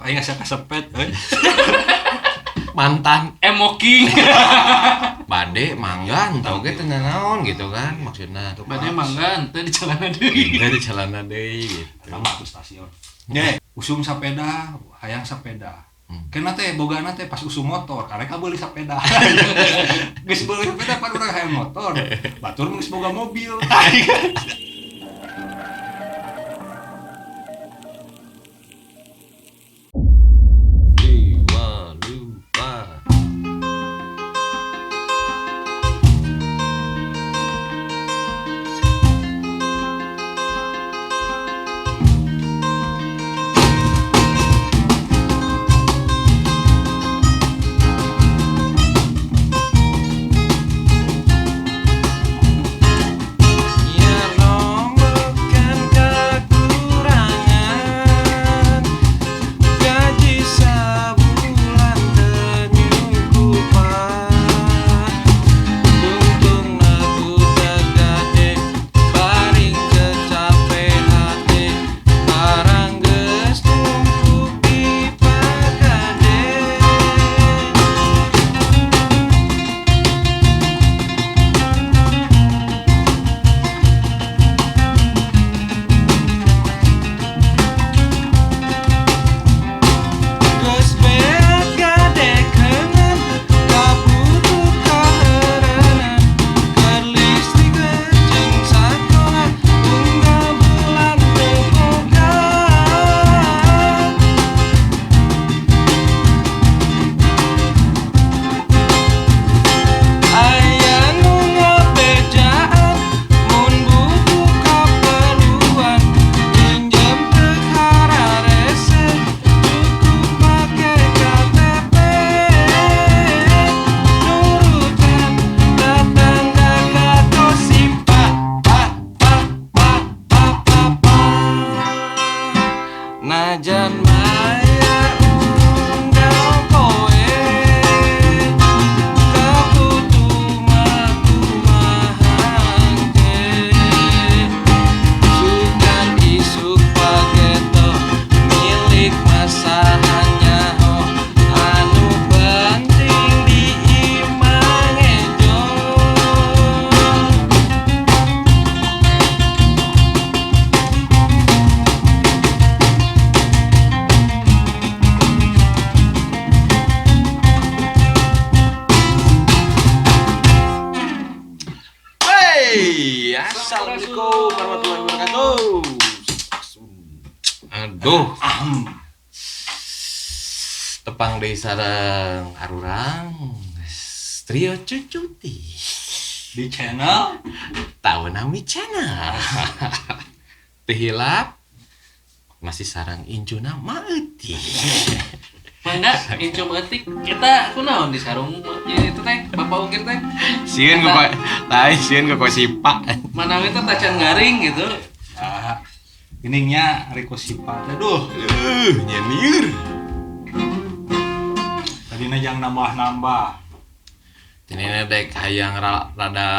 Aing asa kasepet euy. Mantan Emoking. Bade mangga entah oge teu naon gitu kan maksudna. Bade mangga henteu di celana deui. Henteu di celana deui gitu. Eta mah stasiun. Nya usum sapeda, hayang sapeda. Kena teh bogana teh pas usum motor, karek beuli sapeda. Geus beuli sapeda pan urang hayang motor. Batur geus boga mobil. Dewa lupa. Assalamualaikum warahmatullahi wabarakatuh. Aduh, tepang deui sareng arurang trio cucuti di channel Taunami Channel. Teu hilap masih sarang incuna meutik. Mangga incu meutik kita kunaon di sarung itu teh Bapak Ungkir teh. Sieun ku lain sieun ku sipa. Manawi teh tacan garing gitu. Ah, geningnya Riko Sipa teh duh. Nyeniur. Tadina jang nambah-nambah. Tadina dek hayang rada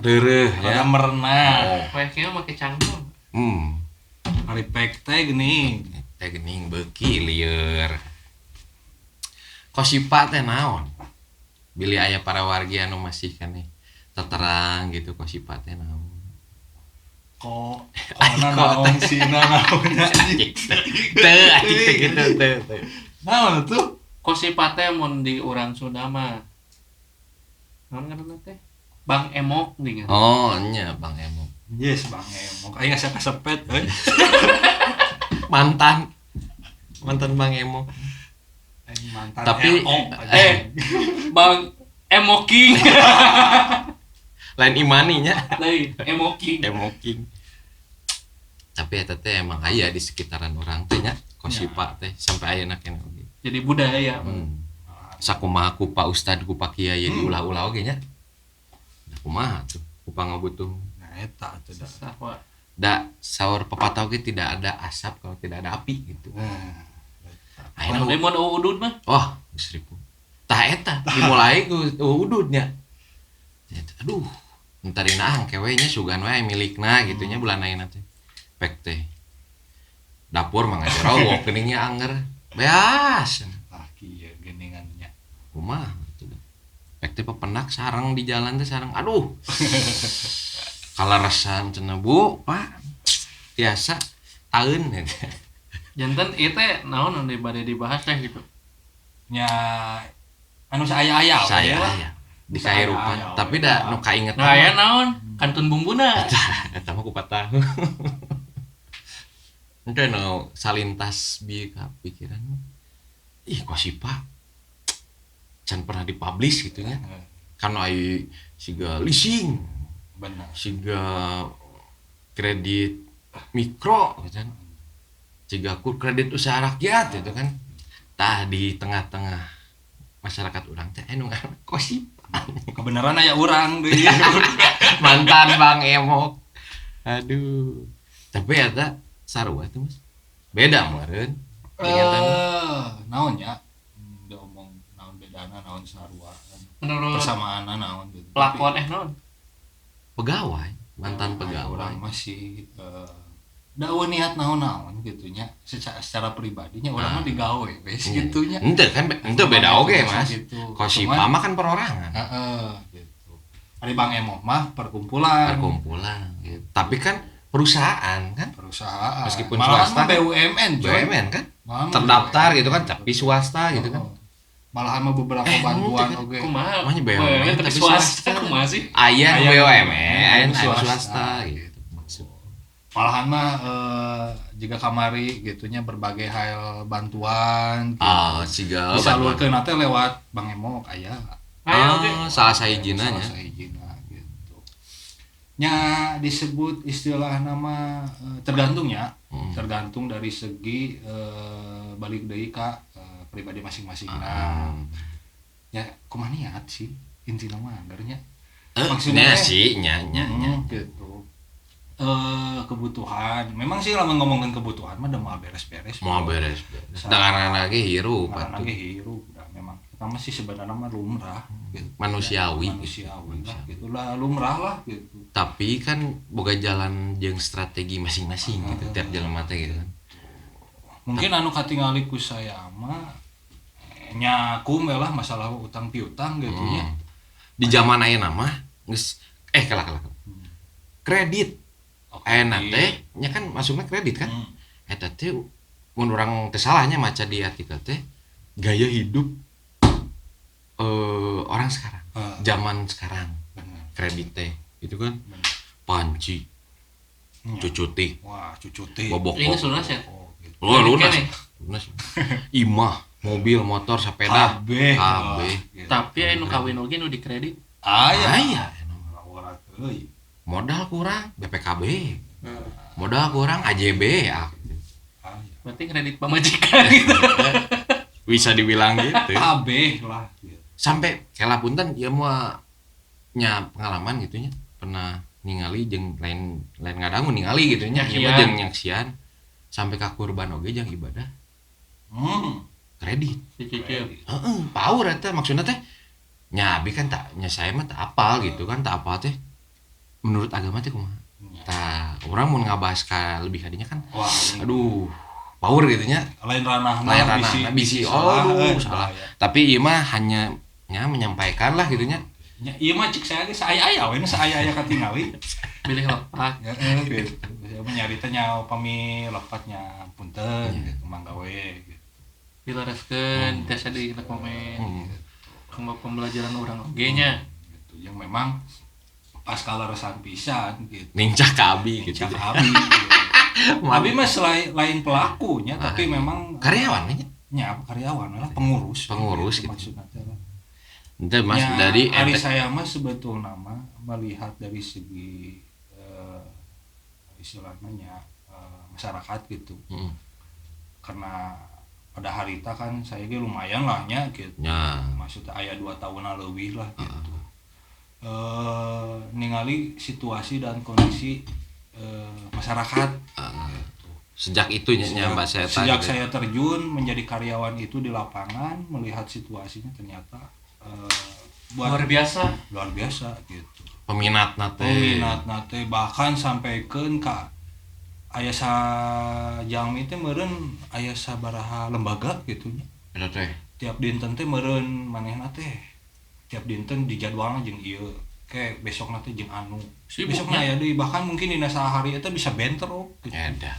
reureuh ya. Rada merenah. Oh. Poe kieu make cangkem. Ari pek teh geuning. Teh geuning beuki lieur. Kosipa teh naon? Bilih aya para wargi anu masih keneh teterang gitu kosipa teh naon? Ko naon sina naon teu anjing teh gitu teu. Naon tuh? Kosipa teh mun di urang Sunda mah. Naon ngaranna teh? Bang Emok nih kan. Oh nya Bang Emok. Yes, Bang Emok. Aing asa kasepet euy. Mantan. Mantan Bang Emok. Mantan tapi Bang Emoking. Lain imani nya. Lain Emoking. Emoking. Tapi eta teh emang aya di sekitaran urang teh nya kosipa teh sampai ayeuna keneh oge. Jadi budaya. Sakumaha ku Pak Ustad ku Pak Kiai diulah-ulah oge nya. Da kumaha tuh ku pangabutuh. Nah eta atuh da. Da saur pepatah oge tidak ada asap kalau tidak ada api gitu. Nah. Ayeuna mun udud mah. Wah, geus ripuh. Tah eta dimulai ku ududnya. Aduh, entar dina angke we nya sugan we milikna gitu nya bulan ayeuna teh. Pek teh. Dapur mah ngajarowok geuning nya anger. Beas. Tah kieu geuningan nya. Kumaha atuh da. Pek teh pependak sarang di jalan teh sarang. Aduh. Kaleresan cenah Bu, Pak. Tiasa taeun. Janten ieu teh naon anu bade dibahas teh gitu. Nya anu saaya-aya we Saya lah. aya di kahirupan, tapi da nu kainget. Nah, aya naon? Kantun bumbuna. Eta mah kupat tahu. Ente nu salintas bieu ka pikiran mah. Ih, kok si Pak can pernah dipublish gitu nya. Kan ai siga leasing, Bener. siga kredit mikro gitu kan. Siga kur kredit usaha rakyat gitu kan. Tah di tengah-tengah masyarakat urang teh anu ngaran Kosipa. Kebenaran aya urang deui. Mantan Bang Emok. Aduh. Tapi eta sarua tuh Mas. Beda meureun. Naon nya? Da omong naon bedana naon sarua. Menurut Persamaanna naon gitu. pelakon naon? Pegawai, mantan pegawai. Orang masih da eueuh niat naon-naon gitu nya secara pribadinya urang mah digawe we gitu nya. Henteu kan henteu beda oge Mas. Gitu. Kosipa mah kan perorangan. Heeh gitu. Ari Bang Emok mah perkumpulan. Perkumpulan. Gitu. Tapi kan perusahaan kan? Perusahaan. Meskipun malahan swasta mah BUMN, coy. BUMN kan? Malahan mah Terdaftar BUMN. gitu kan, tapi swasta gitu kan. Heeh. Malahan mah beberapa bantuan oge. Kumaha? Makanya BUMN tapi tapi swasta swasta. kumaha sih? Aya Aya BUMN, aya swasta, swasta gitu. Maksud. Malahan mah jika kamari gitunya berbagai hal bantuan gitu. Ah, siga Disalurkeun teh lewat Bang Emok aya. Aya oge. Ah, salah sahijina nya. Salah sahijina gitu. Nya disebut istilah nama tergantung ya. Tergantung dari segi balik deui ka pribadi masing-masing. Nah, ya kumaha niat sih intina mah anggernya. Maksudnya Maksudnya sih nya nya nya. Gitu. Kebutuhan. Memang sih lamun ngomongin kebutuhan mah udah mau beres-beres. Mau beres. Sedangkan lagi hirup Karena atuh. ge hirup udah memang. Kita masih sebenarnya mah lumrah gitu. Manusiawi. Manusiawi lah gitu lah lumrah lah gitu. Tapi kan boga jalan jeung strategi masing-masing gitu tiap jelema teh gitu kan. Mungkin anu katingali ku saya mah nya kum lah masalah utang piutang gitu nya. Di zaman ayeuna mah geus kalah. Kredit. Ayeuna teh nya kan masukna kredit kan. Eta teh mun urang teu salahnya maca di artikel teh gaya hidup orang sekarang, zaman sekarang. Bener. Kredit teh itu kan panci, cucuti, Wah, cucuti. boboko. Ini lunas ya? Oh, gitu. Oh, lunas. Kene. Lunas. Imah, mobil, motor, sepeda, KB. KB. Gitu. Tapi aya nu kawin oge nu dikredit. Aya. Aya. Ora euy. Modal kurang BPKB. Modal kurang AJB ya. Aya. Berarti kredit pamajikan gitu. Bisa dibilang gitu. KB lah gitu. Sampai kela punten ieu mah nya pengalaman gitu nya pernah ningali jeung lain lain ngadangu ningali gitu nya ieu mah jeung nyaksian sampai ka kurban oge jeung ibadah kredit. Dicicil. Heeh, power eta maksudna teh nya abi kan tak nya saya mah tak apal gitu kan tak apal teh menurut agama teh kumaha. Tah, urang mun ngabahas ka lebih kadinya kan Wah, aduh, power gitu nya. lain ranahna Lain ranahna bisi. Aduh, salah. Tapi ieu mah hanya nya menyampaikan lah gitu nya. Nya ieu mah cek saya ge saaya-aya we nu saaya-aya katingali. Bilih lepak. Heeh gitu. Saya mah nyarita nya upami lepatnya punten gitu mangga we gitu. Dilereskeun tiasa di komen. Kanggo pembelajaran urang oge nya. Gitu. Yang memang pas kaleresan pisan gitu. Nincak ka abi gitu. Nincak abi. Gitu. Abi mah selain lain pelakunya tapi memang karyawan nya. Nya karyawan lah pengurus. Pengurus gitu. Maksudna teh lah. Ente Mas Ya, dari ari saya mah sebetulna mah melihat dari segi istilahnya masyarakat gitu. Karena pada harita kan saya ge lumayan lah nya gitu. Nya. Maksudnya aya 2 tahunan leuwih lah gitu. Ningali situasi dan kondisi masyarakat gitu. Sejak itu nya Mbak saya sejak saya terjun menjadi karyawan itu di lapangan melihat situasinya ternyata buat Luar biasa. Luar biasa gitu. Peminatna teh. Peminatna teh bahkan sampaikeun ka Aya sajalmi teh meureun aya sabaraha lembaga gitu nya. Eta teh tiap dinten teh meureun manehna teh tiap dinten dijadwalna jeung ieu ke besokna teh jeung anu. Besokna aya deui, bahkan mungkin dina sahari eta bisa bentrok gitu. Eta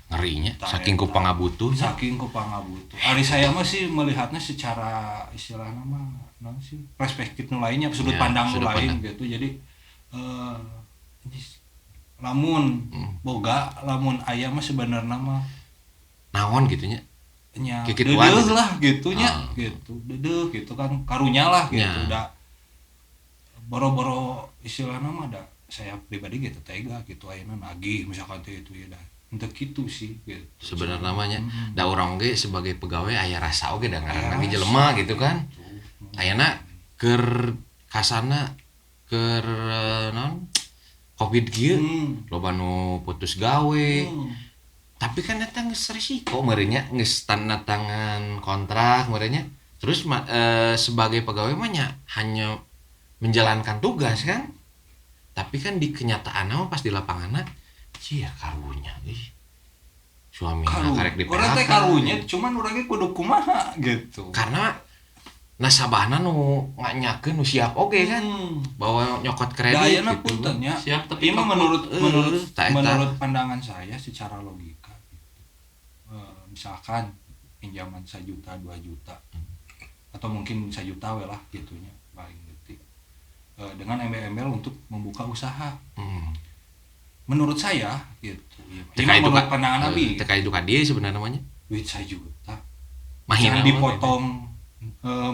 ngerinya saking ku pangabutuh. Saking ku pangabutuh. Ari saya mah sih melihatnya secara istilahna mah naon sih perspektif nu lainnya, sudut ya, pandang nu lain gitu. Jadi lamun boga lamun aya mah sebenarnya mah naon gitu nya nya deudeuh gitu lah gitu nya gitu deudeuh gitu kan karunya lah gitu ya. Da boro-boro istilahna mah da saya pribadi gitu tega gitu ayeuna nagih misalkan teh itu ya da henteu kitu sih gitu sebenarnya namanya da urang ge sebagai pegawai aya rasa oge da ngaranna ge jelema gitu kan ayeuna keur kasana keur naon Covid kieu loba nu putus gawe. Tapi kan eta geus risiko meureun nya, geus tanda tangan kontrak meureun nya. Terus sebagai pegawai mah nya hanya menjalankan tugas kan. Tapi kan di kenyataan mah pas di lapanganna cia karunya euy. Suami karek di PHK. Urang teh karunya cuman urang ge kudu kumaha gitu. Karena nasabahna nu nganyakeun nu siap oge kan bahwa nyokot kredit da ayeuna gitu. Punten nya siap tapi ini menurut menurut pandangan saya secara logika gitu. Misalkan pinjaman 1 juta 2 juta atau mungkin 1 juta we lah gitunya paling detik dengan embel-embel untuk membuka usaha. Menurut saya gitu ya. Ini menurut pandangan abi teka itu ka dia sebenarnya namanya duit 1 juta mahina dipotong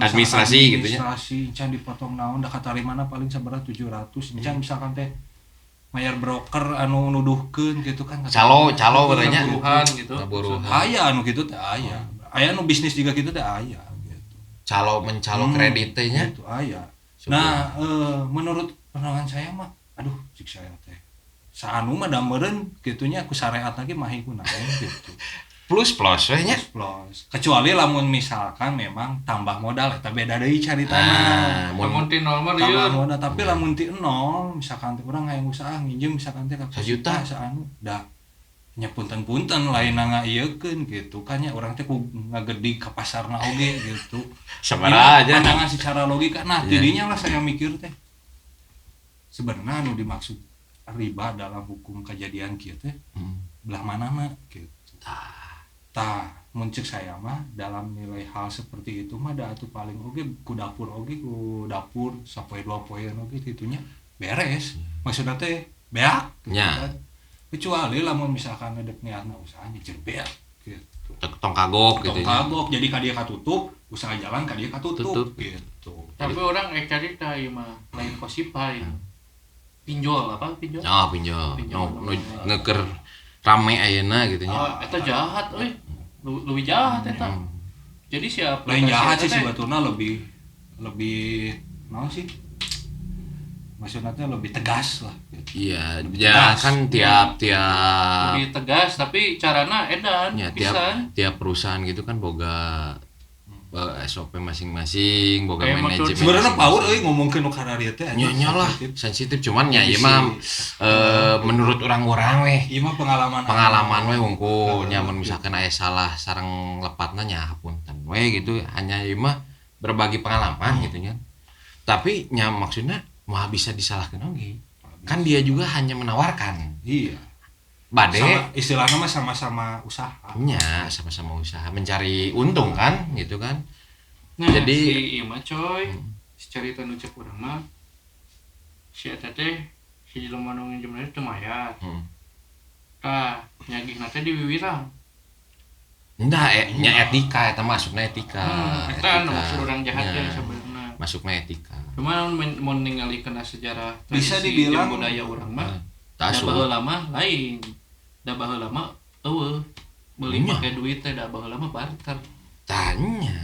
administrasi gitu nya. Administrasi encan dipotong naon da katarimana paling sabaraha 700 encan misalkan teh mayar broker anu nuduhkeun gitu kan calo berenya buruhan gitu. Aya anu kitu teh aya. Aya anu bisnis juga kitu teh aya gitu. Calo mencalo kredit teh nya gitu aya. Nah, menurut pandangan saya mah aduh cik saya teh saanu mah da meureun kitu nya ku syariat lagi mah ku naon gitu. Plus plus we nya. Plus. Kecuali lamun misalkan memang tambah modal eta beda deui caritana. Lamun ti nol mah tambah modal tapi lamun ti nol misalkan teh urang hayang usaha nginjem misalkan teh ka 1 juta saanu da nya punten-punten lain ngaieukeun gitu kan nya urang teh ku ngagedig ka pasarna oge gitu. Sabaraha aja. Pandangan secara logika nah tidinya lah saya mikir teh. Sebenarnya anu dimaksud riba dalam hukum kejadian kieu teh belah manana gitu. Tah, mun ceuk saya mah dalam nilai hal seperti itu mah da atuh paling oge ku dapur oge ku dapur sapoe dua poe oge kitunya beres. Maksudna teh beak gitu kan. Kecuali lamun misalkan edek niatna usahanya jeung beak gitu. Tong kagok gitu nya. Tong kagok jadi ka dieu katutup, usaha jalan ka dieu katutup gitu. Tapi orang rek carita ieu mah lain kosipa ieu. Pinjol apa pinjol? Oh, pinjol. No, ngeker rame ayeuna gitu nya. Oh, eta jahat euy. Leuwih jahat eta. Jadi siapa? Lain jahat sih sebetulnya lebih lebih naon sih? Maksudnya teh lebih tegas lah gitu. Iya, ya kan tiap tiap lebih tegas tapi carana edan ya, tiap tiap perusahaan gitu kan boga SOP masing-masing, boga manajemen. Sebenarnya power euy ngomongkeun nu kararieu teh nya lah, sensitif cuman nya ieu mah menurut orang-orang weh. Ieu mah pengalaman. Pengalaman weh hungkul nya mun misalkan aya salah sareng lepatna nya hapunten we gitu, hanya ieu mah berbagi pengalaman gitu nya. Tapi nya maksudnya mah bisa disalahkeun oge. Kan dia juga hanya menawarkan. Iya. Bade sama, istilahnya mah sama-sama usaha. Nya, sama-sama usaha mencari untung kan gitu kan. Nah, jadi si ieu mah coy, si carita nu cek urang mah si eta teh si jelema nu nginjem teh mayar. Tah, nyagihna teh di wiwirang. Nah, nya etika eta masukna etika. Eta anu maksud urang jahat ya sebenarnya. Masukna etika. Cuman mun ningali kana sejarah bisa dibilang budaya urang mah da baheula mah lain. Da baheula mah eueuh meuli make duit teh da baheula mah barter. Tanya.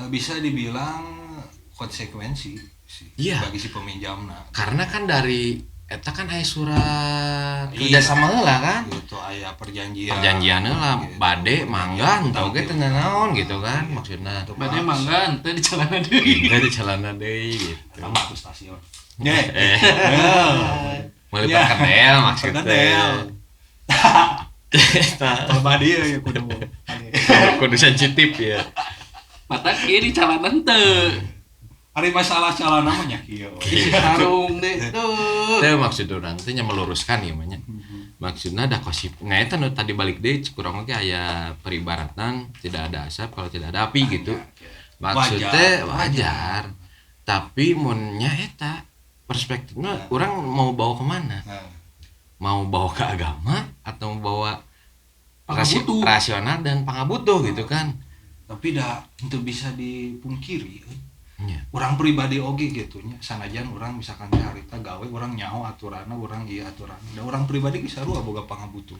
Bisa dibilang konsekuensi sih ya, bagi si peminjamna. Karena kan dari eta kan aya surat kerja sama heula kan. Gitu aya perjanjian. Perjanjian heula gitu. Bade mangga entah oge teu naon gitu kan maksudna. Bade mangga henteu di celana deui. Henteu di celana deui gitu. Eta mah stasiun. Nya. Meuli perkedel maksudnya. Perkedel. Kalau dia ya kudu. Kudu sensitif ya. Mata kieu di calana teu. Ari masalah calana mah nya kieu. Isi sarung deh tuh. Teu maksud urang teh nya meluruskan ieu mah nya. Maksudna da kosip. Nah eta nu tadi balik deui kurang oge aya peribaratan tidak ada asap kalau tidak ada api gitu. Maksudnya wajar. Tapi mun nya eta perspektifna urang mau bawa kemana? Mau bawa ke agama atau mau bawa rasional dan pangabutuh gitu kan. Tapi dah itu bisa dipungkiri. Ya. Orang pribadi oge gitu nya sanajan orang misalkan teh harita gawe urang nyaho aturanna urang ieu aturan. Da urang pribadi geus sarua boga pangabutuh.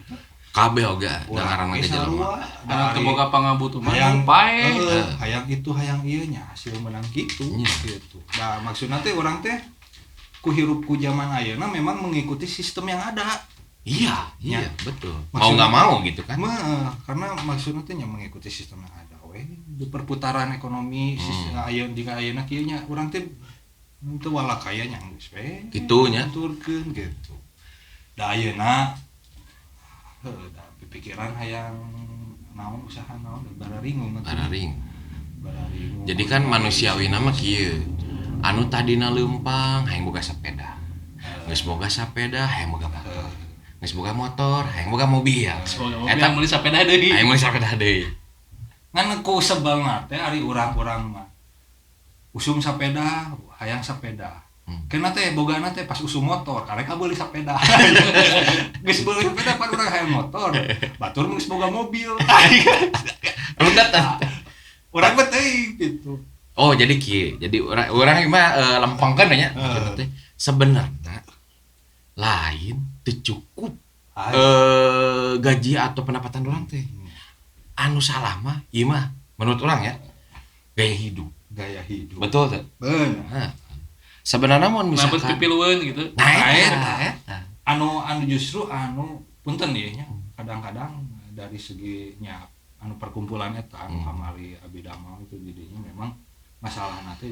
Kabeh oge da ngaranna teh jelema. Da teu boga pangabutuh mah pae. Hayang itu hayang ieu nya hasil menang kitu gitu. Da maksudna teh urang teh ku hirup ku zaman ayeuna memang mengikuti sistem yang ada. Iya, iya betul. Mau enggak mau gitu kan. Karena maksudna teh nya mengikuti sistem yang ada we. Di perputaran ekonomi ayeuna jika ayeuna kieu nya urang teh teu wala kaya nya geus we. Kitu nya aturkeun gitu. Da ayeuna heuh da pikiran hayang naon usaha naon bararingung. Bararingung. Jadi kan manusiawi mah kieu. Anu tadina leumpang hayang boga sepeda. Geus boga sepeda hayang boga motor. Geus boga motor hayang boga mobil. Eta meuli sepeda deui. Hayang meuli sepeda deui. Ngan ku sebelna teh ari urang-urang mah. Usum sepeda, hayang sepeda. Kena teh bogana teh pas usum motor, karek kabeuli sepeda. Geus beuli sepeda pan urang hayang motor. Batur geus boga mobil. Rudet tah. Urang mah teuing gitu. Oh jadi kieu. Jadi urang mah lempengkeun nya maksudna teh sebenarnya lain teu cukup gaji atau pendapatan urang teh. Anu salah mah ieu mah menurut urang ya gaya hidup. Gaya hidup. Betul teh? Bener. Nah, sebenarnya mun misalkan pipilueun gitu. Nah eta. Anu justru anu punten ieu nya kadang-kadang dari segi nya anu perkumpulan eta anu kamari abdi damel itu jadinya memang masalah nanti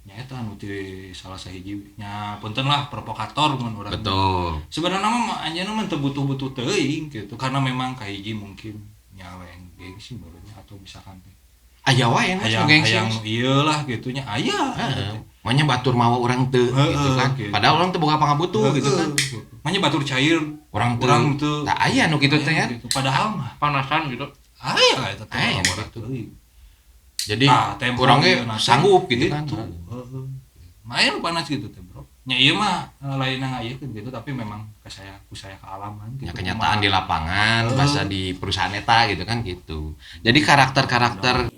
nya eta anu ti salah sahiji nya punten lah provokator mun urang. Betul. Sebenarnya mah anjeunna mah teu butuh-butuh teuing gitu karena memang kahiji mungkin nya lain gengsi barunya atau misalkan teh aya wae nu gengsi hayang ieu lah gitu nya aya. Heeh. Manya batur mawa urang teu gitu kan. Gitu. Padahal urang teu boga pangabutuh gitu kan. Manya batur cair urang teu. Tah aya nu kitu teh kan. Gitu. Padahal mah panasan gitu. Aya eta teh gitu. Jadi kurangnya sanggup gitu kan. Heeh. Main panas gitu teh, Bro. Nya ieu mah lainna ngayekeun gitu tapi memang ke saya ku saya kealaman gitu. Ya, kenyataan di lapangan, bahasa di perusahaan eta gitu kan gitu. Jadi karakter-karakter